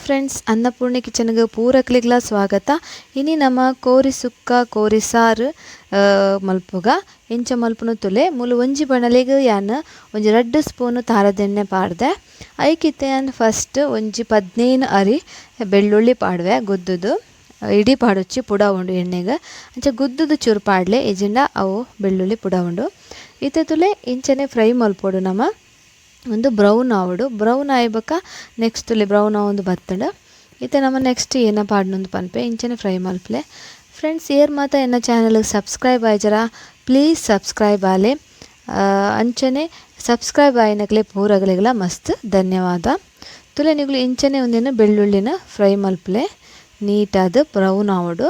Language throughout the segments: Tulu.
Friends, Annapurni ಕಿಚನ್ಗೆ ಪೂರಕ್ಲಿಗ್ಲ ಸ್ವಾಗತ. ಇನಿ ನಮ್ಮ ಕೋರಿ ಸುಕ್ಕ ಕೋರಿ ಸಾರು ಮಲ್ಪುಗ ಎಂಚ ಮಲ್ಪುನು ತುಲೆ. ಮೂಲು ಒಂಜಿ ಬಣಲೆಗ್ ಯಾನ್ ಒಂಜಿ 2 ಸ್ಪೂನ್ ತಾರದೆಣ್ಣೆ ಪಾಡ್ದೆ. ಐಕಿತ್ತೆ ಯಾನ್ ಫಸ್ಟ್ ಒಂಜಿ 15 ಅರಿ ಬೆಳ್ಳುಳ್ಳಿ ಪಾಡುವೆ. ಗುದ್ದುದು ಇಡೀ ಪಾಡೊಚ್ಚಿ ಪುಡ ಉಂಡು ಎಣ್ಣೆಗೆ ಅಂಚ ಗುದ್ದುದು ಚೂರು ಪಾಡ್ಲೆ, ಇಜಿಂಡ ಅವು ಬೆಳ್ಳುಳ್ಳಿ ಪುಡ ಉಂಡು. ಇತ್ತೆ ತುಲೆ ಇಂಚನೆ ಫ್ರೈ ಮಲ್ಪೊಡು ನಮ. ಒಂದು ಬ್ರೌನ್ ಆವಡು, ಬ್ರೌನ್ ಆಯ್ಬಕ ನೆಕ್ಸ್ಟ್ ತುಲೆ ಬ್ರೌನ್ ಆವೊಂದು ಬತ್ತಂಡು. ಇತ್ತೆ ನಮ್ಮ ನೆಕ್ಸ್ಟ್ ಏನ ಪಾಡ್ನೊಂದು ಪನ್ಪೆ, ಇಂಚನೆ ಫ್ರೈ ಮಲ್ಪಲೆ. ಫ್ರೆಂಡ್ಸ್, ಏರ್ ಮಾತ ಎನ್ನ ಚಾನಲ್ಗೆ ಸಬ್ಸ್ಕ್ರೈಬ್ ಆಯ್ಜರ ಪ್ಲೀಸ್ ಸಬ್ಸ್ಕ್ರೈಬ್ ಆಲೆ. ಅಂಚನೆ ಸಬ್ಸ್ಕ್ರೈಬ್ ಆಯ್ನಕ್ಲೆ ಪೂರಗಲಿಗೆಲ್ಲ ಮಸ್ತ್ ಧನ್ಯವಾದ. ತುಲೆ ನಿಗುಲು ಇಂಚನೆ ಒಂದೇನು ಬೆಳ್ಳುಳ್ಳಿನ ಫ್ರೈ ಮಲ್ಪಲೆ ನೀಟಾದ ಬ್ರೌನ್ ಆವಡು.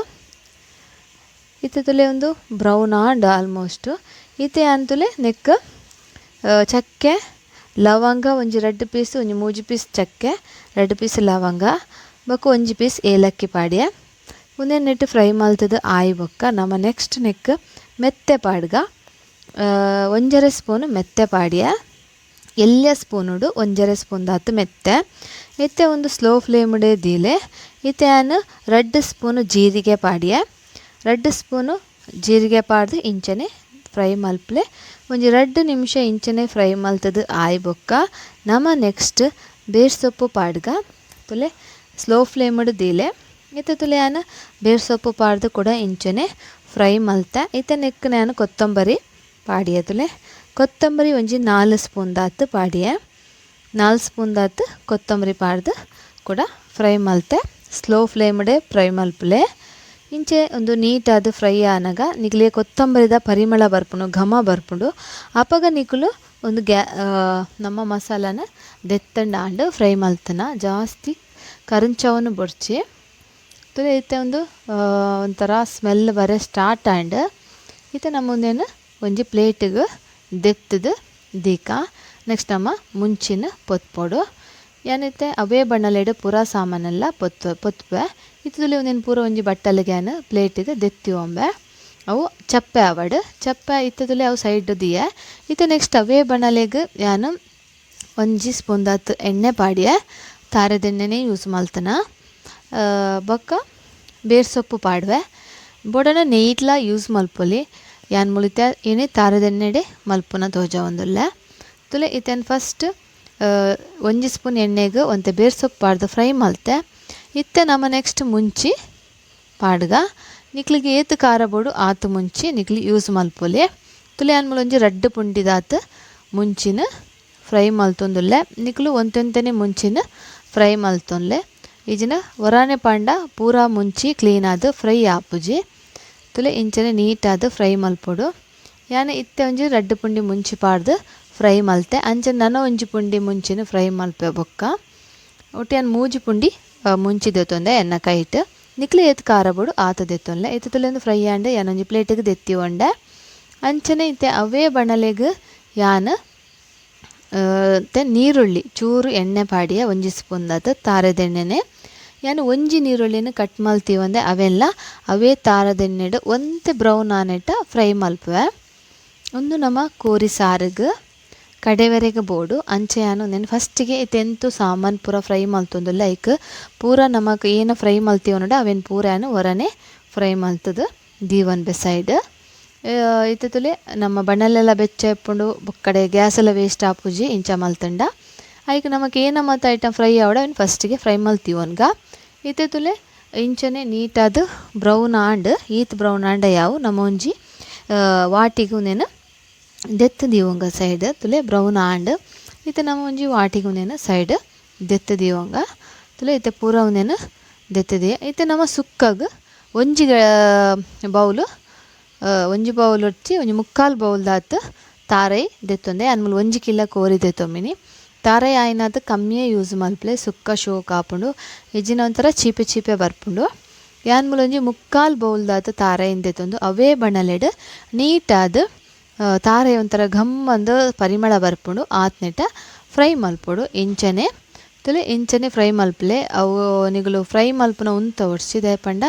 ಇತ್ತೆ ತುಲೆ ಒಂದು brown and almost. ಇತ್ತೆ ಅಂತುಲೆ ನೆಕ್ ಚಕ್ಕೆ ಲವಂಗ ಒಂಜಿ 2 ಪೀಸ್, ಒಂಜಿ 3 ಪೀಸ್ ಚಕ್ಕೆ, 2 ಪೀಸ್ ಲವಂಗ ಬೊಕ್ಕ ಒಂಜಿ ಪೀಸ್ ಏಲಕ್ಕಿ ಪಾಡ್ಯ. ಒಂದೇ ನೆಟ್ಟು ಫ್ರೈ ಮಲ್ತದ ಆಯಿ ಬೊಕ್ಕ ನಮ್ಮ ನೆಕ್ಸ್ಟ್ ನೆಕ್ ಮೆತ್ತೆ ಪಾಡ್ಗ. 1.5 ಸ್ಪೂನ್ ಮೆತ್ತೆ ಪಾಡ್ಯ, ಎಲ್ಲ ಸ್ಪೂನುಡು 1.5 ಸ್ಪೂನ್ ದಾತು ಮೆತ್ತೆ. ಇತ್ತೆ ಒಂದು ಸ್ಲೋ ಫ್ಲೇಮುಡೆ ದೀಲೆ. ಇತ್ತೆ ಯಾನ್ 2 ಸ್ಪೂನು ಜೀರಿಗೆ ಪಾಡ್ಯ. 2 ಸ್ಪೂನು ಜೀರಿಗೆ ಪಾಡ್ದು ಇಂಚನೆ ಫ್ರೈ ಮಲ್ಪಲೆ. ಒಂಜಿ 2 ನಿಮಿಷ ಇಂಚನೆ ಫ್ರೈ ಮಲ್ತದ ಆಯಿ ಬೊಕ್ಕ ನಮ ನೆಕ್ಸ್ಟ್ ಬೇರ್ ಸೊಪ್ಪು ಪಾಡ್ಗ. ತುಲೆ ಸ್ಲೋ ಫ್ಲೇಮುಡು ದೀಲೆ. ಇತ್ತೆ ತುಲೆ ಯಾನ್ ಬೇರ್ ಸೊಪ್ಪು ಪಾಡ್ದು ಕೂಡ ಇಂಚನೆ ಫ್ರೈ ಮಲ್ತೆ. ಇತ್ತೆ ನೆಕ್ ನಾನು ಕೊತ್ತಂಬರಿ ಪಾಡಿಯ. ತುಲೆ ಕೊತ್ತಂಬರಿ ಒಂಜಿ 4 ಸ್ಪೂನ್ ದಾತು ಪಾಡಿಯ. 4 ಸ್ಪೂನ್ ದಾತು ಕೊತ್ತಂಬರಿ ಪಾಡ್ದು ಕೂಡ ಫ್ರೈ ಮಲ್ತೆ. Slow ಫ್ಲೇಮುಡೆ fry ಮಲ್ಪಲೆ. ಇಂಚೆ ಒಂದು ನೀಟಾದ ಫ್ರೈ ಆನಗ ನಿಕ್ಲೆ ಕೊತ್ತಂಬರಿದ ಪರಿಮಳ ಬರ್ಪುಂಡು, ಘಮ ಬರ್ಪುಂಡು. ಅಪಗ ನಿಕುಲು ಒಂದು ನಮ್ಮ ಮಸಾಲಾನ ದೆತ್ತಂಡ ಆಂಡ್ ಫ್ರೈ ಮಲ್ತನ. ಜಾಸ್ತಿ ಕರಂಚವನ್ನು ಬೊಡ್ಚಿ. ತುಲೆ ಇತ್ತೆ ಒಂದು ಒಂಥರ ಸ್ಮೆಲ್ ಬರೆ ಸ್ಟಾರ್ಟ್ ಆಂಡ್. ಇತ್ತೆ ನಮ್ಮ ಒಂದೇನು ಒಂಜಿ ಪ್ಲೇಟಿಗೆ ದೆತ್ತದು ದೀಕ. ನೆಕ್ಸ್ಟ್ ನಮ್ಮ ಮುಂಚಿನ ಪೊತ್ಪೊಡು. ಯಾನಿತ್ತೆ ಅವೇ ಬಣ್ಣಲೆಡ್ ಪೂರ ಸಾಮಾನೆಲ್ಲ ಪೊತ್ಪೆ. ಇತ್ತುಲೆ ಒಂದೇನು ಪೂರ ಒಂಜಿ ಬಟ್ಟಲಿಗೆ ಯಾನ್ ಪ್ಲೇಟಿಗೆ ದೆತ್ತಿ ಒಂಬೆ. ಅವು ಚಪ್ಪೆ ಆವಡ್ ಚಪ್ಪೆ ಇತ್ತುಲೆ ಅವು ಸೈಡ್ ದಿಯೆ. ಇತ್ತೆ ನೆಕ್ಸ್ಟ್ ಅವೇ ಬಣ್ಣಲೆಗ್ ಯಾನ್ ಒಂಜಿ ಸ್ಪೂನ್ ದಾತ್ ಎಣ್ಣೆ ಪಾಡಿಯೆ. ತಾರೆದೆಣ್ಣೆನೇ ಯೂಸ್ ಮಲ್ತನ. ಬೊಕ್ಕ ಬೇರ್ ಸೊಪ್ಪು ಪಾಡುವೆ. ಬೊಡನ ನೆಯ್ಟ್ಲ ಯೂಸ್ ಮಲ್ಪೊಲಿ. ಯಾನ್ ಮುಳಿತ ಏನೇ ತಾರೆದೆಣ್ಣೆಡೆ ಮಲ್ಪುನ ತೋಜ ಒಂದುಲ್ಲೆ. ತುಲೆ ಇತ್ತೇನು ಫಸ್ಟ್ ಒಂಜಿ ಸ್ಪೂನ್ ಎಣ್ಣೆಗೆ ಒಂತೆ ಬೇರ್ ಸೊಪ್ಪು ಪಾಡ್ದು ಫ್ರೈ ಮಲ್ತೆ. ಇತ್ತೆ ನಮ್ಮ ನೆಕ್ಸ್ಟ್ ಮುಂಚಿ ಪಾಡ್ಗ. ನಿಕ್ಲಿಗೆ ಏತ್ ಖಾರ ಬೋಡು ಆತು ಮುಂಚಿ ನಿಕ್ಲಿ ಯೂಸ್ ಮಲ್ಪೊಲಿ. ತುಲೆ ಅನ್ಮೂಲ ಒಂಜಿ 2 ಪುಂಡಿದಾತು ಮುಂಚಿನ ಫ್ರೈ ಮಲ್ತೊಂದುಲ್ಲೆ. ನಿಕ್ಲು ಒಂತೆಂತೆನೆ ಮುಂಚಿನ ಫ್ರೈ ಮಲ್ತೊನ್ಲೆ. ಈಜಿನ ಒರಾನೆ ಪಾಂಡ ಪೂರಾ ಮುಂಚಿ ಕ್ಲೀನ್ ಆದ್ ಫ್ರೈ ಆಪುಜಿ. ತುಲೆ ಇಂಚನೆ ನೀಟಾದ್ ಫ್ರೈ ಮಲ್ಪೊಡು. ಯಾನ್ ಇತ್ತೆ ಒಂಜಿ 2 ಪುಂಡಿ ಮುಂಚಿ ಪಾಡ್ದು ಫ್ರೈ ಮಲ್ತೆ. ಅಂಚನೆ ನನ ಒಂಜಿ ಪುಂಡಿ ಮುಂಚಿನ ಫ್ರೈ ಮಲ್ಪೆ ಬೊಕ್ಕ. ಒಟ್ಟು ಯಾನ್ 3 ಪುಂಡಿ ಮುಂಚಿ ದೆತ್ತೊಂದೆ ಎನ್ನ ಕೈಟ್. ನಿಕ್ಲೆ ಏತ್ ಖಾರ ಬೋಡು ಆತ ದೆತ್ತೊನ್ಲೆ. ಇತ್ತೆ ತುಲೆ ಒಂದು ಫ್ರೈ ಆಂಡ್ ಯಾನ್ ಒಂಜಿ ಪ್ಲೇಟಿಗೆ ದೆತ್ತಿ ಒಂಡೆ. ಅಂಚನೆ ಇತ್ತೆ ಅವೇ ಬಣಲೆಗ್ ಯಾನ್ ಇತ್ತೆ ನೀರುಳ್ಳಿ ಚೂರು ಎಣ್ಣೆ ಪಾಡಿಯ ಒಂಜಿ ಸ್ಪೂನ್ ದಾತ್ ತಾರೆದೆಣ್ಣೆನೆ. ಯಾನ್ ಒಂಜಿ ನೀರುಳ್ಳಿನ ಕಟ್ ಮಲ್ತೀವಂದೆ ಅವೆಲ್ಲ ಅವೇ ತಾರದೆಣ್ಣೆಡ್ ಒಂತೆ ಬ್ರೌನ್ ಆನೆಟ ಫ್ರೈ ಮಲ್ಪುವೆ. ಒಂದು ನಮ್ಮ ಕೋರಿ ಸಾರುಗ್ ಕಡೆವರೆಗೆ ಬೋಡು. ಅಂಚೆ ಯಾನು ನೆನ್ ಫಸ್ಟಿಗೆ ಇತ್ತೆಂತು ಸಾಮಾನು ಪೂರ ಫ್ರೈ ಮಲ್ತೊಂದು ಲೈಕ್ ಪೂರ ನಮಕ್ ಏನ ಫ್ರೈ ಮಲ್ತೀವನೋಡ ಅವೇನು ಪೂರ ಯಾನು ಹೊರನೆ ಫ್ರೈ ಮಲ್ತದು ದೀವನ್ ಬೆ ಸೈಡ್. ಇತ್ತೆ ತುಲೆ ನಮ್ಮ ಬಣ್ಣಲೆಲ್ಲ ಬೆಚ್ಚ ಇಪ್ಪುಂಡು, ಕಡೆ ಗ್ಯಾಸ್ ಎಲ್ಲ ವೇಸ್ಟ್ ಆಪುಜಿ ಇಂಚ ಮಲ್ತಂಡ. ಐಕ್ ನಮಕ್ ಏನ ಮಾತ ಐಟಮ್ ಫ್ರೈ ಆವಡ ಅವೇನು ಫಸ್ಟಿಗೆ ಫ್ರೈ ಮಲ್ತೀವನ್ಗ. ಇತ್ತೆ ತುಲೆ ಇಂಚನೆ ನೀಟಾದ ಬ್ರೌನ್ ಆಂಡ್ ಈತ್ ಬ್ರೌನ್ ಆಂಡ ಯಾವು ನಮ್ಮ ಒಂಜಿ ವಾಟಿಗೆ ಒಂದೇನು ದೆತ್ತು ದೀವಂಗ ಸೈಡ್. ತುಲೆ ಬ್ರೌನ್ ಆಂಡ್ ಇತ್ತೆ ನಮ್ಮ ಒಂಜಿ ವಾಟಿಗೆ ಒಂದೇನು ಸೈಡ್ ದೆತ್ತು ದೀವಂಗ. ತುಲೆ ಇತ್ತೆ ಪೂರ ಒಂದೇನು ದೆತ್ತದಿ. ಇತ್ತೆ ನಮ್ಮ ಸುಕ್ಕಗ್ ಒಂಜಿ ಬೌಲು, ಒಂಜಿ ಬೌಲ್ వచ్చಿ ಒಂಜಿ 3/4 ಬೌಲ್ ದಾತ್ ತಾರೈ ದೆತ್ತೊಂದೆ. ಅನ್ಮೂಲು 1 ಕಿಲೋ ಕೋರಿ ದೆತ್ತೊಂಬಿನಿ. ತಾರೈ ಆಯ್ನಾತ್ ಕಮ್ಮಿಯೇ ಯೂಸ್ ಮಲ್ಪಲೆ, ಸುಕ್ಕ ಶೋಕ್ ಆಪುಂಡು, ಇಜ್ಜಿನ ಒಂಥರ ಚೀಪೆ ಚೀಪೆ ಬರ್ಪುಂಡು. ಯಾನ್ಮೂಲು ಒಂಜಿ 3/4 ಬೌಲ್ ದಾತ್ ತಾರೈನ್ ದೆತ್ತೊಂದು ಅವೇ ಬಣ್ಣಲೆಡ್ ನೀಟಾದ್ ತಾರೈ ಒಂಥರ ಘಮ್ ಅಂದ್ ಪರಿಮಳ ಬರ್ಪುಂಡು ಆತ್ನೆಟ ಫ್ರೈ ಮಲ್ಪೊಡು. ಇಂಚನೆ ತುಲೆ ಇಂಚನೆ ಫ್ರೈ ಮಲ್ಪಲೆ. ಅವು ನಿಗುಲು ಫ್ರೈ ಮಲ್ಪುನ ಉಂತ ಒಡ್ಸಿ ದಾಯೆಪಂಡ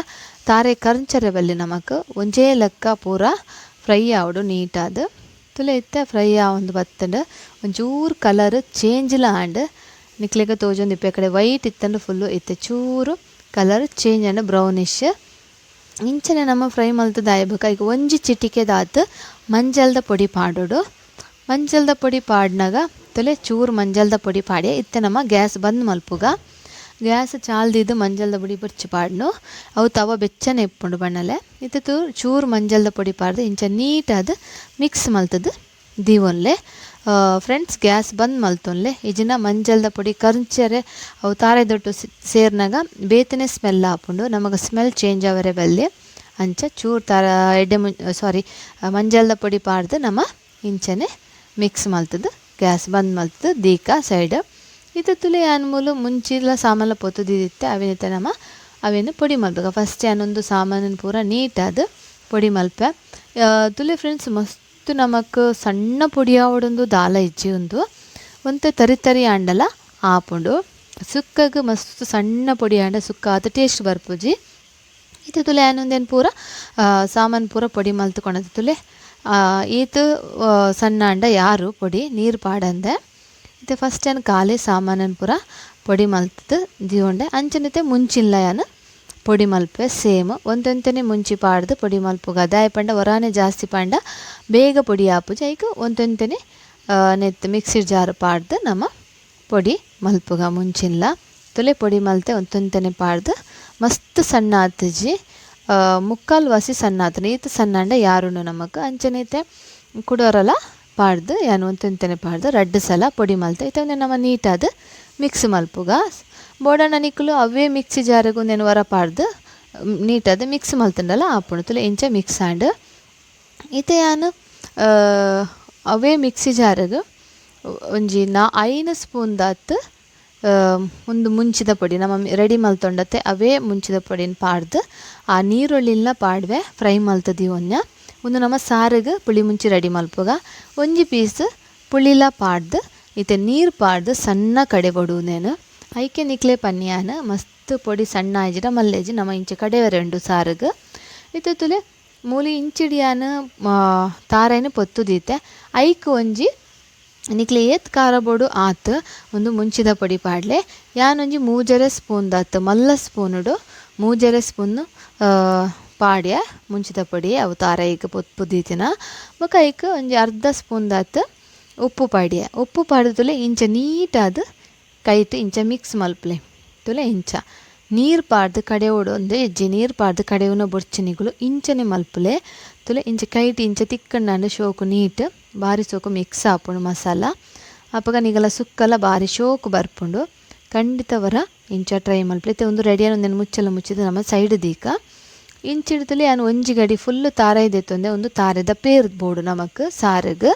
ತಾರೆ ಕರ್ಂಚರೆ ಬಲ್ಲಿ ನಮಕ್ ಒಂಜೇ ಲೆಕ್ಕ ಪೂರ ಫ್ರೈ ಆವಡು ನೀಟಾದ್. ತುಲೆ ಇತ್ತೆ ಫ್ರೈ ಆವೊಂದು ಬತ್ತಂಡ್ ಒಂಚೂರು ಕಲರ್ ಚೇಂಜ್ಲ ಆಂಡ್. ನಿಕ್ಲೆಗ್ ತೋಜೊಂದಿಪ್ಪೆ ಕಡೆ ವೈಟ್ ಇತ್ತಂಡು ಫುಲ್ಲು ಇತ್ತೆ ಚೂರು colour change and brownish. ಇಂಚನೆ ನಮ್ಮ ಫ್ರೈ ಮಲ್ತದ ಆಯ್ಬಕ ಈಗ ಒಂಜಿ ಚಿಟಿಕೆ ದಾತ್ ಮಂಜಲ್ದ ಪೊಡಿ ಪಾಡೋಡು. ಮಂಜಲ್ದ ಪೊಡಿ ಪಾಡ್ನಾಗ ತೊಲೆ ಚೂರು ಮಂಜಲ್ದ ಪೊಡಿ ಪಾಡ್ಯ ಇತ್ತೆ ನಮ್ಮ ಗ್ಯಾಸ್ ಬಂದ್ ಮಲ್ಪುಗ. ಗ್ಯಾಸ್ ಚಾಲ್ದಿದ್ದು ಮಂಜಲ್ದ ಪೊಡಿ ಬೊರ್ಚಿ ಪಾಡ್ನು ಅವು ತವ ಬೆಚ್ಚನೆ ಇಪ್ಪುಂಡು ಬಣ್ಣಲೆ. ಇತ್ತೆ ಚೂರು ಮಂಜಲ್ದ ಪೊಡಿ ಪಾಡ್ದು ಇಂಚ ನೀಟಾದ್ ಮಿಕ್ಸ್ ಮಲ್ತದು ದೀವೊನ್ಲೆ. ಫ್ರೆಂಡ್ಸ್ ಗ್ಯಾಸ್ ಬಂದ್ ಮಲ್ತೊನ್ಲೆ. ಇಜಿನ ಮಂಜಲ್ದ ಪೊಡಿ ಕರ್ಚರೆ ಅವು ತಾರೆ ದೊಟ್ಟು ಸೇರ್ನಾಗ ಬೇತನೆ ಸ್ಮೆಲ್ ಆಪುಂಡು, ನಮಗೆ ಸ್ಮೆಲ್ ಚೇಂಜ್ ಅವರೆ ಬಲ್ಲಿ. ಅಂಚ ಚೂರು ತಾರ ಎಡ್ಡೆ ಸಾರಿ ಮಂಜಲ್ದ ಪೊಡಿ ಪಾಡ್ದು ನಮ್ಮ ಇಂಚನೆ ಮಿಕ್ಸ್ ಮಲ್ತದು ಗ್ಯಾಸ್ ಬಂದ್ ಮಲ್ತದು ದೀಕ ಸೈಡ್. ಇದು ತುಲೆ ಅನ್ಮೂಲು ಮುಂಚಿಲ ಸಾಮಾನ್ಲ ಪೊತ್ತು ದೀದಿತ್ತೆ ಅವೇನಿತ್ತೆ ನಮ್ಮ ಅವೇನು ಪೊಡಿ ಮಲ್ಪುಗ. ಫಸ್ಟ್ ಯಾನೊಂದು ಸಾಮಾನನ್ನು ಪೂರ ನೀಟಾದ್ ಪೊಡಿ ಮಲ್ಪೆ. ತುಲೆ ಫ್ರೆಂಡ್ಸ್ ಮಸ್ತ್ ನಮಕ್ ಸಣ್ಣ ಪೊಡಿ ಆವಡೊಂದು ದಾಲ ಇಜ್ಜಿ ಉಂದು ಒಂತೆ ತರಿ ತರಿ ಆಂಡಲ ಆಪುಂಡು. ಸುಕ್ಕಗ್ ಮಸ್ತ್ ಸಣ್ಣ ಪೊಡಿ ಆಂಡ ಸುಕ್ಕ ಆತ ಟೇಸ್ಟ್ ಬರ್ಪುಜಿ. ಇತ್ತೆ ತುಲೆ ಯಾನೊಂದೇನು ಪೂರ ಸಾಮಾನು ಪೂರ ಪೊಡಿ ಮಲ್ತುಕೊಣದು ತುಲೆ. ಈತ್ ಸಣ್ಣ ಆಂಡ ಯಾರು ಪೊಡಿ ನೀರು ಪಾಡಂದೆ. ಇತ್ತೆ ಫಸ್ಟ್ ಯಾನ್ ಖಾಲಿ ಸಾಮಾನನ್ನು ಪೂರ ಪೊಡಿ ಮಲ್ತದು ದೀವೊಂಡೆ. ಅಂಚನಿತ್ತೆ ಮುಂಚಿಲ್ಲ ಯಾನ್ ಪೊಡಿ ಮಲ್ಪೆ ಸೇಮ್ ಒಂತೊಂತನೆ ಮುಂಚಿ ಪಾಡ್ದು ಪೊಡಿ ಮಲ್ಪುಗ. ದಾಯ ಪಂಡ ಒರಾನೆ ಜಾಸ್ತಿ ಪಾಂಡ ಬೇಗ ಪೊಡಿ ಆಪುಜಿ. ಐಕ್ ಒಂತೊಂತನೆ ನೆತ್ ಮಿಕ್ಸಿ ಜಾರ್ ಪಾಡ್ದು ನಮ್ಮ ಪೊಡಿ ಮಲ್ಪುಗ ಮುಂಚಿಲ್ಲ. ತುಲೆ ಪೊಡಿ ಮಲ್ತೆ ಒಂತೊಂತನೆ ಪಾಡ್ದು ಮಸ್ತ್ ಸಣ್ಣ ಆತುಜಿ, ಮುಕ್ಕಾಲು ವಾಸಿ ಸಣ್ಣ ಆತುಂಡು. ಈತ್ ಸಣ್ಣ ಆಂಡ ಯಾರುಂಡು ನಮಕ್. ಅಂಚನೆ ಕುಡೋರಲ ಪಾಡ್ದು ಯಾನ್ ಒಂತೊಂತನೆ ಪಾಡ್ದು ರಡ್ಡ್ ಸಲ ಪೊಡಿ ಮಲ್ತೆ. ಇತ್ತೆ ಉಂದೆನ್ ನಮ ನೀಟಾದ್ ಮಿಕ್ಸ್ ಮಲ್ಪುಗ. ಬೋಡಾಂಡ ನಿಕುಲು ಅವೇ ಮಿಕ್ಸಿ ಜಾರಿಗೆ ಉಂದೆನ್ ಒರ ಪಾಡ್ದು ನೀಟಾದ್ ಮಿಕ್ಸ್ ಮಲ್ತುಂಡಲ ಆಪುಂಡು. ತುಲೆ ಇಂಚ ಮಿಕ್ಸ್ ಆಂಡ್. ಇತ್ತೆ ಯಾನ್ ಅವೇ ಮಿಕ್ಸಿ ಜಾರಿಗೆ ಒಂಜಿ 5 ಸ್ಪೂನ್ ದಾತ್ ಒಂದು ಮುಂಚಿದ ಪೊಡಿ ನಮ್ಮ ರೆಡಿ ಮಲ್ತೊಂಡತ್ತೆ ಅವೇ ಮುಂಚಿದ ಪೊಡಿನ ಪಾಡ್ದು ಆ ನೀರುಳ್ಳಿನ ಪಾಡ್ವೆ ಫ್ರೈ ಮಲ್ತದಿ ಒಂಜ. ಒಂದು ನಮ್ಮ ಸಾರಿಗೆ ಪುಳಿ ಮುಂಚಿ ರೆಡಿ ಮಲ್ಪುಗ. ಒಂಜಿ ಪೀಸ್ ಪುಳಿಲ ಪಾಡ್ದು ಇತ್ತೆ ನೀರು ಪಾಡ್ದು ಸಣ್ಣ ಕಡೆ ಬೊಡುನೇನು. ಐಕೆ ನಿಕ್ಲೆ ಪನ್ಯಾನ ಮಸ್ತ್ ಪೊಡಿ ಸಣ್ಣ ಆಯ್ಜಿಡ ಮಲ್ಲೇಜಿ ನಮ್ಮ ಇಂಚೆ ಕಡೆವರೆ ಉಂಡು ಸಾರಿಗೆ. ಇತ್ತೆ ತುಲೆ ಮೂಲಿ ಇಂಚಿಡಿಯಾನ ತಾರೇನು ಪೊತ್ತು ದೀತೆ. ಐಕ್ ಒಂಜಿ ನಿಕ್ಲೆ ಏತ್ ಖಾರ ಬೋಡು ಆತ್ ಒಂದು ಮುಂಚಿದ ಪೊಡಿ ಪಾಡ್ಲೆ. ಯಾನೊಂಜಿ 3.5 ಸ್ಪೂನ್ ದಾತ್ ಮಲ್ಲ ಸ್ಪೂನುಡು 3.5 ಸ್ಪೂನ್ ಪಾಡ್ಯ ಮುಂಚಿದ ಪೊಡಿ ಅವು ತಾರೈಕ್ ಪೊತ್ತು ದೀತಿನ. ಬೊಕ ಐಕ್ ಒಂಜಿ ಅರ್ಧ ಸ್ಪೂನ್ ದಾತ್ ಉಪ್ಪು ಪಾಡ್ಯ. ಉಪ್ಪು ಪಾಡ್ದು ತುಲೆ ಇಂಚ ನೀಟಾದ್ ಕೈಟ್ ಇಂಚ ಮಿಕ್ಸ್ ಮಲ್ಪಲೆ. ತುಲೆ ಇಂಚ ನೀರು ಪಾಡ್ದು ಕಡೆ ಓಡೊಂದು ಇಜ್ಜಿ ನೀರು ಪಾಡ್ದು ಕಡೆಯುನ ಬೊರ್ಚಿನಿಗಳು ಇಂಚನೆ ಮಲ್ಪಲೆ. ತುಲೆ ಇಂಚ ಕೈಟ್ ಇಂಚ ತಿಕ್ಕಂಡಾಂಡ ಶೋಕು ನೀಟ್ ಬಾರಿ ಸೋಕು ಮಿಕ್ಸ್ ಆಪುಂಡು ಮಸಾಲ. ಅಪಗ ನಿಗಲ ಸುಕ್ಕಲ ಬಾರಿ ಶೋಕು ಬರ್ಪುಂಡು. ಖಂಡಿತವರ ಇಂಚ ಟ್ರೈ ಮಲ್ಪಲೆ. ಇತ್ತೆ ಒಂದು ರೆಡಿಯಾನ ಒಂದೆನ್ ಮುಚ್ಚಲ ಮುಚ್ಚಿದ ನಮ್ಮ ಸೈಡ್ ದೀಕ ಇಂಚಿಡ್ತಲೆ ಯಾನ್ ಒಂಜಿ ಗಡಿ ಫುಲ್ಲು ತಾರೈ ದೆತ್ತೊಂದೆ ಒಂದು ತಾರೆದ ಪೇರ್ ಬೋಡು ನಮಕ್ ಸಾರಗ್.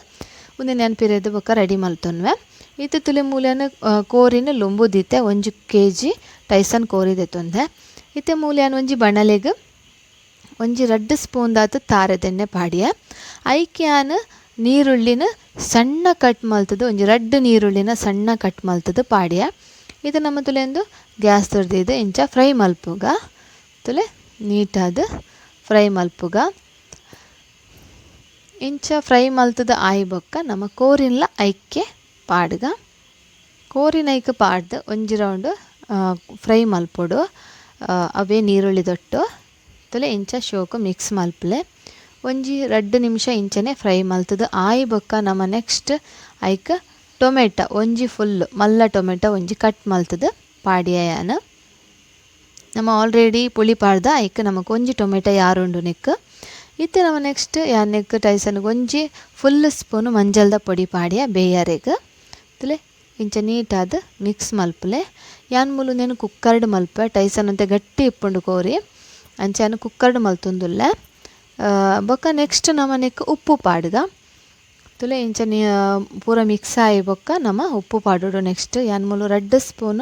ಒಂದೆನ್ ಯಾನ್ ಪಿರೆದ್ ಬೊಕ್ಕ ರೆಡಿ ಮಲ್ತೊನ್ವೆ. ಇತ್ತೆ ತುಲೆ ಮೂಲ್ಯನ ಕೋರಿನ ಲೊಂಬು ದೀತೆ 1 ಕೆಜಿ ಟೈಸನ್ ಕೋರಿ ದೆತ್ತೊಂದೆ. ಇತ್ತೆ ಮೂಲ್ಯನ ಒಂಜಿ ಬಣಲೆಗ್ ಒಂಜಿ 2 ಸ್ಪೂನ್ ದಾತ್ ತಾರೆದೆಣ್ಣೆ ಪಾಡ್ಯ. ಐಕ್ ಯಾನ್ ನೀರುಳ್ಳಿನ ಸಣ್ಣ ಕಟ್ ಮಲ್ತದು ಒಂಜಿ 2 ನೀರುಳ್ಳಿನ ಸಣ್ಣ ಕಟ್ ಮಲ್ತದು ಪಾಡ್ಯ. ಇದು ನಮ್ಮ ತುಲೆ ಒಂದು ಗ್ಯಾಸ್ ತುರ್ದಿದ್ದು ಇಂಚ ಫ್ರೈ ಮಲ್ಪುಗ. ತುಲೆ ನೀಟಾದ್ ಫ್ರೈ ಮಲ್ಪುಗ. ಇಂಚ ಫ್ರೈ ಮಲ್ತದ ಆಯಿ ಬೊಕ್ಕ ನಮ್ಮ ಕೋರಿನ್ಲ ಐಕ್ಕೆ ಪಾಡ್ಗ. ಕೋರಿನ ಐಕ್ ಪಾಡ್ದು ಒಂಜಿ ರೌಂಡ್ ಫ್ರೈ ಮಲ್ಪೊಡು. ಅವೇ ನೀರುಳ್ಳಿ ದೊಟ್ಟು ತುಲೆ ಇಂಚ ಶೋಕು ಮಿಕ್ಸ್ ಮಲ್ಪಲೆ. ಒಂಜಿ 2 ನಿಮಿಷ ಇಂಚನೆ ಫ್ರೈ ಮಲ್ತದ ಆಯಿ ಬೊಕ್ಕ ನಮ್ಮ ನೆಕ್ಸ್ಟ್ ಐಕ್ ಟೊಮೆಟೊ ಒಂಜಿ ಫುಲ್ ಮಲ್ಲ ಟೊಮೆಟೊ ಒಂಜಿ ಕಟ್ ಮಲ್ತದ ಪಾಡ್ಯ. ನಮ್ಮ ಆಲ್ರೆಡಿ ಪುಳಿ ಪಾಡ್ದ ಐಕ್ ನಮಕ್ ಒಂಜಿ ಟೊಮೆಟೊ ಯಾರುಂಡು ನೆಕ್. ಇತ್ತೆ ನಮ್ಮ ನೆಕ್ಸ್ಟ್ ಯಾನ್ ನೆಕ್ ಟೈಸನ್ಗೆ ಒಂಜಿ ಫುಲ್ ಸ್ಪೂನ್ ಮಂಜಲ್ದ ಪೊಡಿ ಪಾಡ್ಯ ಬೇಯಾರೆಗ್. ತುಲೆ ಇಂಚ ನೀಟಾದ್ ಮಿಕ್ಸ್ ಮಲ್ಪಲೆ. ಯಾನ್ ಮೂಲು ನೇನು ಕುಕ್ಕರ್ಡ್ ಮಲ್ಪೆ ಟೈಸನ್ ಅಂತೆ ಗಟ್ಟಿ ಇಪ್ಪುಂಡು ಕೋರಿ ಅಂಚ ಯಾನ್ ಕುಕ್ಕರ್ಡ್ ಮಲ್ತೊಂದುಲ್ಲೆ. ಬೊಕ್ಕ ನೆಕ್ಸ್ಟ್ ನಮ್ಮ ನೆಕ್ ಉಪ್ಪು ಪಾಡ್ಗ. ತುಲೆ ಇಂಚ ಪೂರ ಮಿಕ್ಸ್ ಆಯಿ ಬೊಕ್ಕ ನಮ್ಮ ಉಪ್ಪು ಪಾಡೋಡು. ನೆಕ್ಸ್ಟ್ ಯಾನ್ ಮೂಲು 2 spoon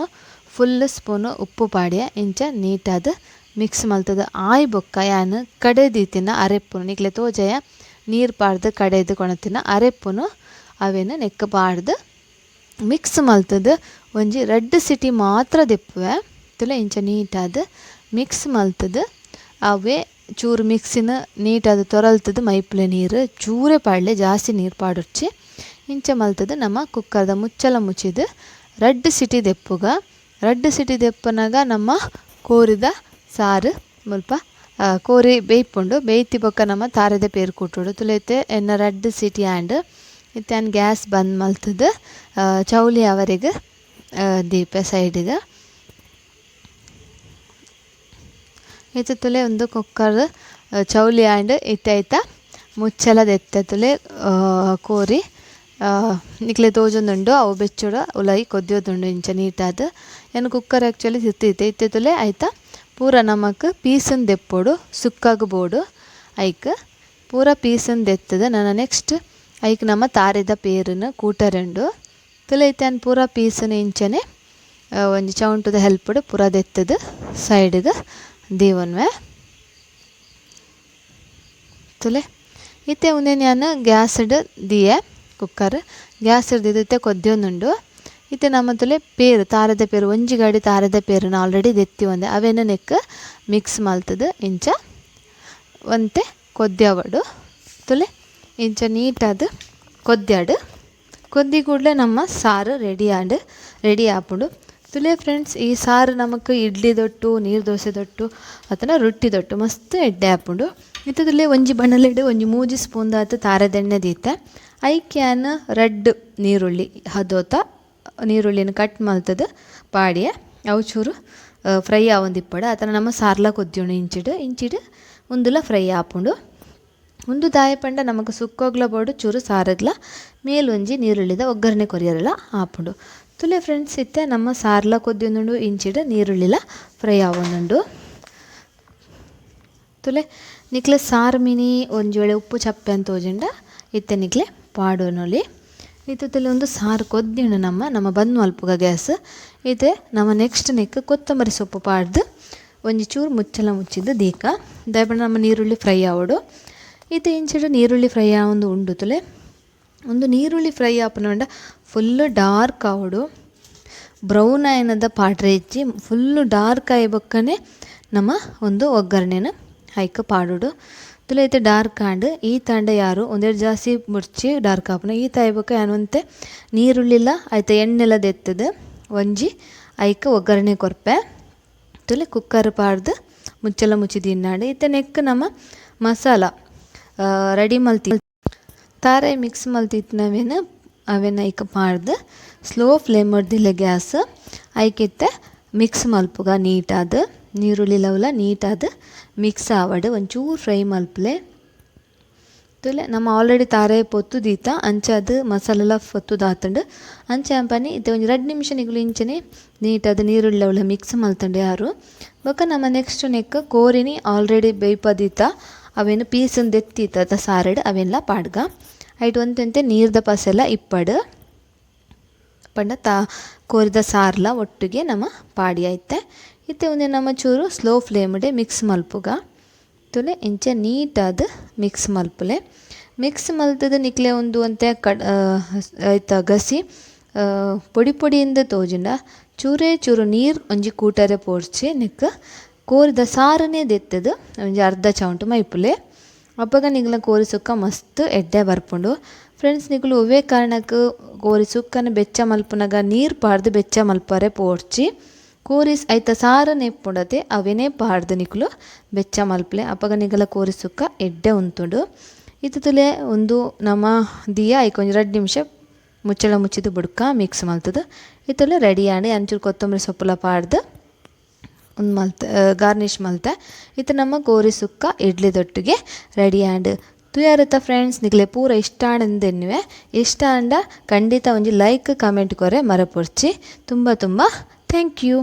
full spoon ಉಪ್ಪು ಪಾಡ್ಯ ಇಂಚ ನೀಟಾದ್ ಮಿಕ್ಸ್ ಮಲ್ತದ ಆಯಿ ಬೊಕ್ಕ ಯಾನ್ ಕಡೆ ದೀತಿನ ಅರೆಪ್ಪುನು ನಿಕ್ಲೆ ತೋಜಯ ನೀರು ಪಾಡ್ದು ಕಡೆದು ಕೊಣತಿನ ಅರೆಪ್ಪುನು ಅವೇನು ನೆಕ್ ಪಾಡ್ದು ಮಿಕ್ಸ್ ಮಲ್ತದ ಒಂಜಿ 2 ಸಿಟಿ ಮಾತ್ರ ದೆಪ್ಪುವೆ. ತುಲೆ ಇಂಚ ನೀಟಾದ್ ಮಿಕ್ಸ್ ಮಲ್ತದ ಅವೇ ಚೂರು ಮಿಕ್ಸಿನ ನೀಟಾದ್ ತೊರಲ್ತದ ಮೈಪ್ಲೆ ನೀರು ಚೂರೆ ಪಾಡ್ಲೆ ಜಾಸ್ತಿ ನೀರು ಪಾಡೊಡ್ಚಿ. ಇಂಚ ಮಲ್ತದ ನಮ್ಮ ಕುಕ್ಕರ್ದ ಮುಚ್ಚಲ ಮುಚ್ಚಿದು ರಡ್ಡ್ ಸಿಟಿ ದೆಪ್ಪುಗ. ರಡ್ಡ್ ಸಿಟಿ ದೆಪ್ಪುನಗ ನಮ್ಮ ಕೋರಿದ ಸಾರು ಮುಲ್ಪ ಕೋರಿ ಬೇಯ್ಪುಂಡು. ಬೇಯ್ತಿ ಬೊಕ್ಕ ನಮ್ಮ ತಾರೆದ ಪೇರು ಕೂಟುಡು ತುಲೆತೆ ಎನ್ನ ರಡ್ಡ್ ಸಿಟಿ ಆಂಡ್. ಇತ್ತೆ ಯಾನ್ ಗ್ಯಾಸ್ ಬಂದ್ ಮಲ್ತುದು ಚೌಲಿ ಅವರೆಗ್ ದೀಪೆ ಸೈಡ್ಗ್. ಇತ್ತೆ ತುಲೆ ಒಂದು ಕುಕ್ಕರ್ ಚೌಲಿ ಆಂಡ್. ಇತ್ತೆ ಐತ ಮುಚ್ಚಲ ದೆತ್ತೆ ತುಲೆ ಕೋರಿ ನಿಕ್ಲೆ ತೋಜೊಂದುಂಡು ಅವು ಬೆಚ್ಚುಡು ಉಲಾಯಿ ಕೊದ್ಯೋದುಂಡು ಇಂಚ ನೀಟಾದ್. ಯಾನ್ ಕುಕ್ಕರ್ ಆಕ್ಚುಲಿ ತಿತ್ತಿತ್ತೆ ಇತ್ತೆ ತುಲೆ ಐತ ಪೂರ ನಮಕ್ ಪೀಸನ್ ದೆಪ್ಪೊಡು ಸುಕ್ಕಾಗ್ ಬೋಡು ಐಕ್ ಪೂರ ಪೀಸನ್ ದೆತ್ತದ. ನನ ನೆಕ್ಸ್ಟ್ ಐಕ್ ನಮ್ಮ ತಾರೆದ ಪೇರುನು ಕೂಟರುಂಡು. ತುಲೆ ಇತ್ತೆ ಯಾನ್ ಪೂರ ಪೀಸನ್ ಇಂಚನೆ ಒಂಜಿ ಚೌಂಟದ ಹೆಲ್ಪುಡು ಪೂರ ದೆತ್ತದು ಸೈಡ್ಗ್ ದೀವೊನ್ವೆ. ತುಲೆ ಇತ್ತೆ ಉಂದೆನ್ ಯಾನ್ ಗ್ಯಾಸ್ಡ್ ದಿಯೆ ಕುಕ್ಕರ್ ಗ್ಯಾಸ್ ದೀದ್ ಇತ್ತೆ ಕೊದ್ಯೋಂದುಂಡು. ಇತ್ತೆ ನಮ್ಮ ತುಲೆ ಪೇರು ತಾರೆದ ಪೇರು ಒಂಜಿ ಗಾಡಿ ತಾರೆದ ಪೇರುನ ಆಲ್ರೆಡಿ ದೆತ್ತಿ ಒಂದೆ ಅವೆನ ನೆಕ್ ಮಿಕ್ಸ್ ಮಲ್ತದು ಇಂಚ ಒಂತೆ ಕೊದ್ಯಾವಡು. ತುಲೆ ಇಂಚ ನೀಟಾದ್ ಕೊದ್ಯಾಡು. ಕೊದ್ದಿ ಕೂಡಲೇ ನಮ್ಮ ಸಾರು ರೆಡಿ ಆಂಡ್ ರೆಡಿ ಆಪುಂಡು. ತುಲೆ ಫ್ರೆಂಡ್ಸ್ ಈ ಸಾರು ನಮಕ್ ಇಡ್ಲಿ ದೊಟ್ಟು ನೀರು ದೋಸೆ ದೊಟ್ಟು ಅತ್ತನ ರೊಟ್ಟಿ ದೊಟ್ಟು ಮಸ್ತ್ ಎಡ್ಡೆ ಆಪುಂಡು. ಇತ್ತೆ ತುಲೆ ಒಂಜಿ ಬಣಲೆಡ್ ಒಂಜಿ 3 ಸ್ಪೂನ್ ದಾತ್ ತಾರೆದೆಣ್ಣೆ ದೀತೆ. ಐಕ್ ಯಾನ್ ರಡ್ಡ್ ನೀರುಳ್ಳಿ ಹದೋತ ನೀರುಳ್ಳಿನ ಕಟ್ ಮಲ್ತದು ಪಾಡಿಯೆ ಅವು ಚೂರು ಫ್ರೈ ಆವೊಂದಿಪ್ಪಡು. ಅತನ ನಮ್ಮ ಸಾರ್ಲ ಕೊದ್ಯೋಣ ಇಂಚಿಡ್ ಇಂಚಿಡ್ ಉಂದುಲ ಫ್ರೈ ಆಪುಂಡು. ಉಂದು ದಾಯ ಪಂಡ ನಮಕ್ ಸುಕ್ಕೋಗ್ಲ ಬೋಡು ಚೂರು ಸಾರಗ್ಲ ಮೇಲೊಂಜಿ ನೀರುಳ್ಳಿದ ಒಗ್ಗರಣೆ ಕೊರಿಯರೆಲ ಆಪುಂಡು. ತುಲೆ ಫ್ರೆಂಡ್ಸ್ ಇತ್ತೆ ನಮ್ಮ ಸಾರ್ಲ ಕೊದ್ಯೋಂದುಂಡು ಇಂಚಿಡ್ ನೀರುಳ್ಳಿಲ ಫ್ರೈ ಆವೊಂದುಂಡು. ತುಲೆ ನಿಕ್ಲೆ ಸಾರು ಮಿನಿ ಒಂಜಿ ವೇಳೆ ಉಪ್ಪು ಚಪ್ಪೆ ಅಂತ ತೋಜಿಂಡ ಇತ್ತೆ ನಿಕ್ಲೆ ಪಾಡೊನೊಲಿ. ಇತ್ತೆ ತುಲೆ ಒಂದು ಸಾರು ಕೊದ್ದಿಂಡು ನಮ್ಮ ನಮ್ಮ ಬಂದ್ ಮಲ್ಪುಗ ಗ್ಯಾಸ್. ಇತ್ತೆ ನಮ್ಮ ನೆಕ್ಸ್ಟ್ ನೆಕ್ ಕೊತ್ತಂಬರಿ ಸೊಪ್ಪು ಪಾಡ್ದು ಒಂಜಿ ಚೂರು ಮುಚ್ಚಲ ಮುಚ್ಚಿದ್ದು ದೀಕ ದಾಯೆಪಂಡ ನಮ್ಮ ನೀರುಳ್ಳಿ ಫ್ರೈ ಆವೊಡು. ಇತ್ತೆ ಇಂಚಿಡ್ ನೀರುಳ್ಳಿ ಫ್ರೈ ಆವೊಂದು ಉಂಡು. ತುಲೆ ಒಂದು ನೀರುಳ್ಳಿ ಫ್ರೈ ಆಪುನ ಫುಲ್ಲು ಡಾರ್ಕ್ ಆವೊಡು. ಬ್ರೌನ್ ಆಯಿನದ ಪಾಡ್ರೆ ಇಜ್ಜಿ ಫುಲ್ಲು ಡಾರ್ಕ್ ಆಯಿ ಬೊಕ್ಕನೆ ನಮ್ಮ ಒಂದು ಒಗ್ಗರಣೆನ ಐಕ್ ಪಾಡೊಡು. ತುಲೆ ಇತ್ತೆ ಡಾರ್ಕ್ ಆಂಡ್ ಈ ತಾಂಡ ಯಾರು ಒಂದೆರಡು ಜಾಸ್ತಿ ಮುರ್ಚಿ ಡಾರ್ಕ್ ಆಪುನ ಈ ತಾಯಿ ಬೊಕ್ಕ ಯಾನ್ ಒಂತೆ ನೀರುಳ್ಳಿಲ ಐತ ಎಣ್ಣೆಲ ದೆತ್ತದು ಒಂಜಿ ಐಕ್ ಒಗ್ಗರಣೆ ಕೊರ್ಪೆ. ತುಲೆ ಕುಕ್ಕರ್ ಪಾಡ್ದು ಮುಚ್ಚಲ ಮುಚ್ಚಿ ದಿನ್ನಾಂಡ್. ಇತ್ತೆ ನೆಕ್ ನಮ್ಮ ಮಸಾಲ ರೆಡಿ ಮಲ್ತಿ ತಾರೆ ಮಿಕ್ಸ್ ಮಲ್ತಿತ್ತಿನವೇನು ಅವೆನ ಐಕ್ ಪಾಡ್ದು ಸ್ಲೋ ಫ್ಲೇಮ್ ದಿಲ್ಲ ಗ್ಯಾಸ್ ಐಕಿತ್ತೆ ಮಿಕ್ಸ್ ಮಲ್ಪುಗ ನೀಟಾದ್ ನೀರುಳ್ಳಿ ಲವ್ಲ ನೀಟಾದ್ ಮಿಕ್ಸ್ ಆವಡ್ ಒಂಚೂರು ಫ್ರೈ ಮಲ್ಪುಲೆ. ತುಲೆ ನಮ್ಮ ಆಲ್ರೆಡಿ ತಾರೆ ಪೊತ್ತು ದೀತ ಅಂಚಾದ್ ಮಸಾಲೆಲ ಪೊತ್ತುದಾತುಂಡು. ಅಂಚ ಅಂಪನಿ ಇತ್ತೆ ಒಂಜಿ 2 ನಿಮಿಷ ನಿಗುಲು ಇಂಚನೆ ನೀಟಾದ್ ನೀರುಳ್ಳಿ ಅವಳ ಮಿಕ್ಸ್ ಮಲ್ತುಂಡು ಯಾರು. ಬೊಕ್ಕ ನಮ್ಮ ನೆಕ್ಸ್ಟ್ ನೆಕ್ ಕೋರಿನಿ ಆಲ್ರೆಡಿ ಬೇಯ್ಪದೀತ ಅವೇನು ಪೀಸನ್ ದೆತ್ತೀತ ಸಾರಡ್ ಅವೆಲ್ಲ ಪಾಡ್ಗ ಐಟ್ ಒಂತೆಂತೆ ನೀರ್ದ ಪಸೆಲ್ಲ ಇಪ್ಪಡು ಪಂಡ ತಾ ಕೋರಿದ ಸಾರ್ಲ ಒಟ್ಟಿಗೆ ನಮ್ಮ ಪಾಡಿ ಐತೆ. ಇತ್ತೆ ಒಂದೆ ನಮ್ಮ ಚೂರು ಸ್ಲೋ ಫ್ಲೇಮ್ಡೆ ಮಿಕ್ಸ್ ಮಲ್ಪುಗ. ತುಲೆ ಇಂಚ ನೀಟಾದ್ ಮಿಕ್ಸ್ ಮಲ್ಪುಲೆ. ಮಿಕ್ಸ್ ಮಲ್ತದ ನಿಕ್ಲೆ ಒಂದು ಒಂತೆ ಐತ ಗಸಿ ಪೊಡಿ ಪೊಡಿಯಿಂದ ತೋಜಿಂಡ ಚೂರೇ ಚೂರು ನೀರು ಒಂಜಿ ಕೂಟರೆ ಪೋಡ್ಚಿ ನೆಕ್ ಕೋರಿದ ಸಾರನೇ ದೆತ್ತದು ಒಂಜಿ ಅರ್ಧ ಚೌಂಟು ಮೈಪುಲೆ. ಅಪಗ ನಿಗ್ಲ ಕೋರಿ ಸುಕ್ಕ ಮಸ್ತ್ ಎಡ್ಡೆ ಬರ್ಪುಂಡು. ಫ್ರೆಂಡ್ಸ್ ನಿಕುಲು ಒವ್ವೇ ಕಾರಣಕ್ಕೆ ಕೋರಿ ಸುಕ್ಕನ ಬೆಚ್ಚ ಮಲ್ಪುನಗ ನೀರು ಪಾಡ್ದು ಬೆಚ್ಚ ಮಲ್ಪರೆ ಪೋಡ್ಚಿ. ಕೋರಿ ಐತ ಸಾರನೆ ಇಪ್ಪುಂಡತೆ ಅವೇನೇ ಪಾಡ್ದು ನಿಕುಲು ಬೆಚ್ಚ ಮಲ್ಪಲೆ. ಅಪಗ ನಿಗಲ ಕೋರಿ ಸುಕ್ಕ ಎಡ್ಡೆ ಉಂತುಂಡು. ಇತ್ತೆ ತುಲೆ ಒಂದು ನಮ್ಮ ದಿಯ ಐಕ್ ಒಂಜಿ 2 ನಿಮಿಷ ಮುಚ್ಚಳ ಮುಚ್ಚಿದು ಬುಡ್ಕ ಮಿಕ್ಸ್ ಮಲ್ತದು. ಇತ್ತುಲೆ ರೆಡಿ ಆಂಡ್ ಅಂಚೂರು ಕೊತ್ತಂಬರಿ ಸೊಪ್ಪುಲ ಪಾಡ್ದು ಒಂದು ಮಲ್ತ ಗಾರ್ನಿಷ್ ಮಲ್ತೆ. ಇತ್ತೆ ನಮ್ಮ ಕೋರಿ ಸುಕ್ಕ ಇಡ್ಲಿ ದೊಟ್ಟಿಗೆ ರೆಡಿ ಆಂಡ್. ತೂಯಾರತ್ತ ಫ್ರೆಂಡ್ಸ್ ನಿಕ್ಲೆ ಪೂರ ಇಷ್ಟ ಆಂಡ್ ಇಷ್ಟ ಆಂಡ ಖಂಡಿತ ಒಂಜಿ ಲೈಕ್ ಕಮೆಂಟ್ ಕೊರೆ ಮರಪೊರ್ಚಿ. ತುಂಬ ತುಂಬ thank you.